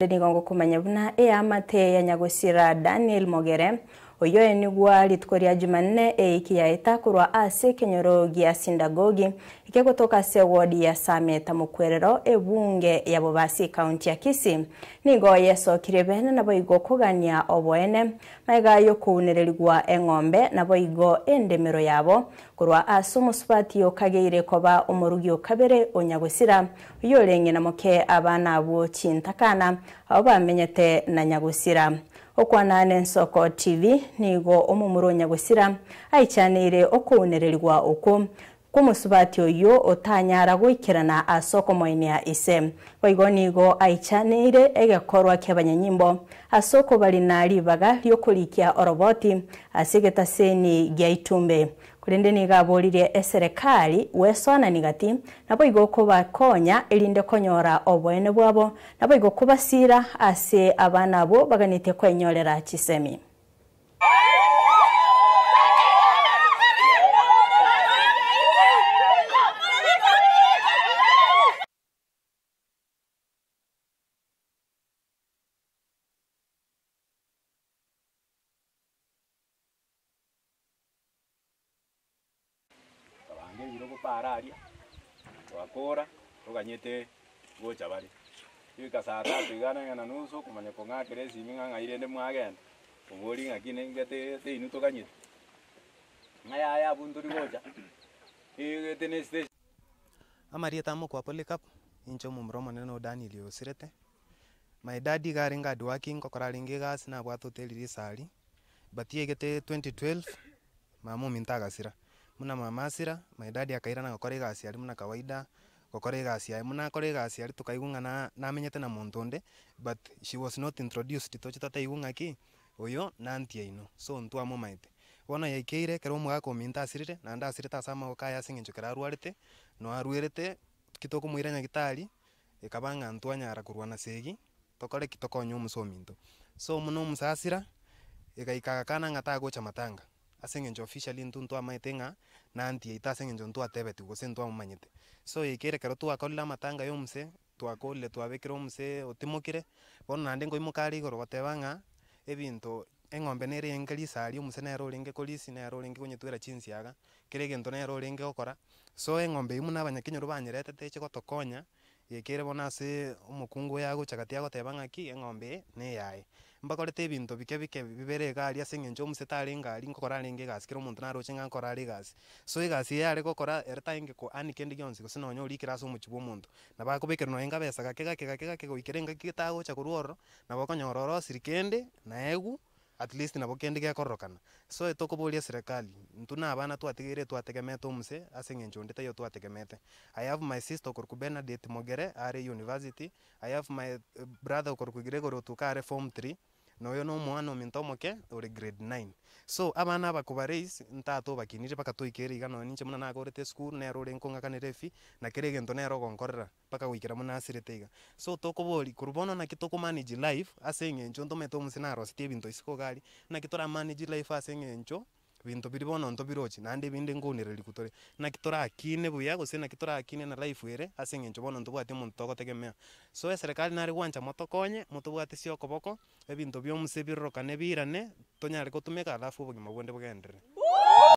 Nigo ngokomanya buna eamate ya nyagosira Daniel Mogere, oyio oenigwa rituko ria Jumanne eiki yaeta korwa ase ekenyoro gia Sindagogi ekegotoka ase eward ya Sameta Mokwerero ebunge ya Bobasi ekaunti ya Kisii. Nigo yesokirie bene naboigo kogania oboene magega y'okounererigwa eng'ombe naboigo endemero yabo korwa ase omosubati okageire koba omorugi o kabere o nyagosira Oyorenge na moke abana abwo chintakana, abwo bamenyete na nyagosira. Okwana n'Ensoko TV, nigo omomura o nyagosira aichaneire okounererigwa okwo kw'omosubati oyio otanyara goikerana ase okomoinia ise. Boigo nigo aichaneire egekorwa ki'abanyanyimbo ase okobarina ribaga ri'okorikia oroboti ase egetaseni gia Itumbe. Korende nigo aboririe eserekari gwesoanani gati, naboigo kobakonya erinde konyora oboene bwabo, naboigo kobasiira ase abana abwo baganetie kwenyorera chisemi. Tokabanga ebirogo paara aria, twakora, toganyete gocha bare. Goika saa tatu iga na eng'ana nusu okomanya kong'akera esimi ng'a ng'ai rende mwagenda, oborie ng'aki nengete gete inwe toganyete, ng'a yaya abwo ntori gocha, egete ne estation. Amarieta amokwa Polycarp, inche omomura omonene o Daniel osirete. My dad iga arenge hardworking, ngokora arenge egasi nabwate hoteli risari, but yaigete 2012, mama ominto agasira. Buna mama asira, my daddy akairana gokora egasi aria buna kawaida, gokora egasi yaye, buna akora egasi aria tokaigwa ng'a na namenyete na monto onde, but she was not introduced toche totaigwa ng'aki, oyo na aunty yaino, so ntwamomaete. Bono yaikeire ekero omogaka ominto asirire, naende asirete ase amagoko aye ase eng'encho ekero arwarete, no arwerete, ki tokomoira nyagetari, ekaba ng'a ntwanyara korwana segi, tokore ki? Tokonye omusa ominto. So buna omusasira, egaika agakana ng'a tagocha matanga, ase eng'encho officially intwe ntwamaete ng'a na aunty yaito ase eng'encho ntwatebetigwe gose ntwamomanyete. So yaikeire ekero twakorire amatanga ya omuse, twakorire twabekire omuse otimokire, bono naende nkoimoka are igoro goteba ng'a ebinto eng'ombe nere enke risaria omuse nere orenge korisia, nere orenge konyetwera chinsiaga, kera egento nere orenge gokora. So eng'ombe eywo buna abanyakenyoro banyeretete eche gotokonya, yaikeire bono ase omokungu oyo agocha gati agoteba ng'aki, eng'ombe eye neyaye. Mbakorete ebinto bike bike bibere iga aria ase eng'encho omuse tarenge aria nkokora arenge egasi kera omonto naroche ng'a nkore are egasi. So egasi eye yare gokora ere tarenge ko earn kende gionsi gose nonye orikire ase omochie bwa omonto. Nabo akobekerwa nonye nkabesa gake gake gake gake goikera engaki gete agocha korwa ororo, nabo okonyora orosiri kende, naegwe. At least nabo kende gekororokana. So tokoboria eserekari, intwe na abana twatigeire twategemete omuse ase eng'encho onde taiyo twategemete. I have my sister okorokwa Bernadette Mogere are university, I have my brother okorokwa Gregory Otuka are form three, na oyo na omwana ominto omoke ore grade nine. So abana aba koba raise, ntata obakinire mpaka toikere iga nonye ninche buna nakorete esukuru nere ore nkong'akanera efee, na kera egento nere ogonkorera. mpaka goikera buna asirete iga. So tokoboria, korwa bono naki toko manage life ase eng'encho ntomanyete omosee narosetie ebinto isiko iga aria, naki tora manage life ase eng'encho binto biria bono ntobirochi naende ebinde nkounereriwu tore. Naki torakine buya gose naki torakine na life ere ase eng'encho bono ntobwati omonto togotegemea. So eserekari nare gwancha motokonye, motobwatisie okoboko, ebinto bia omosee birorokane biirane, tonyare gotumeka alafu obogima bonde bogenderere.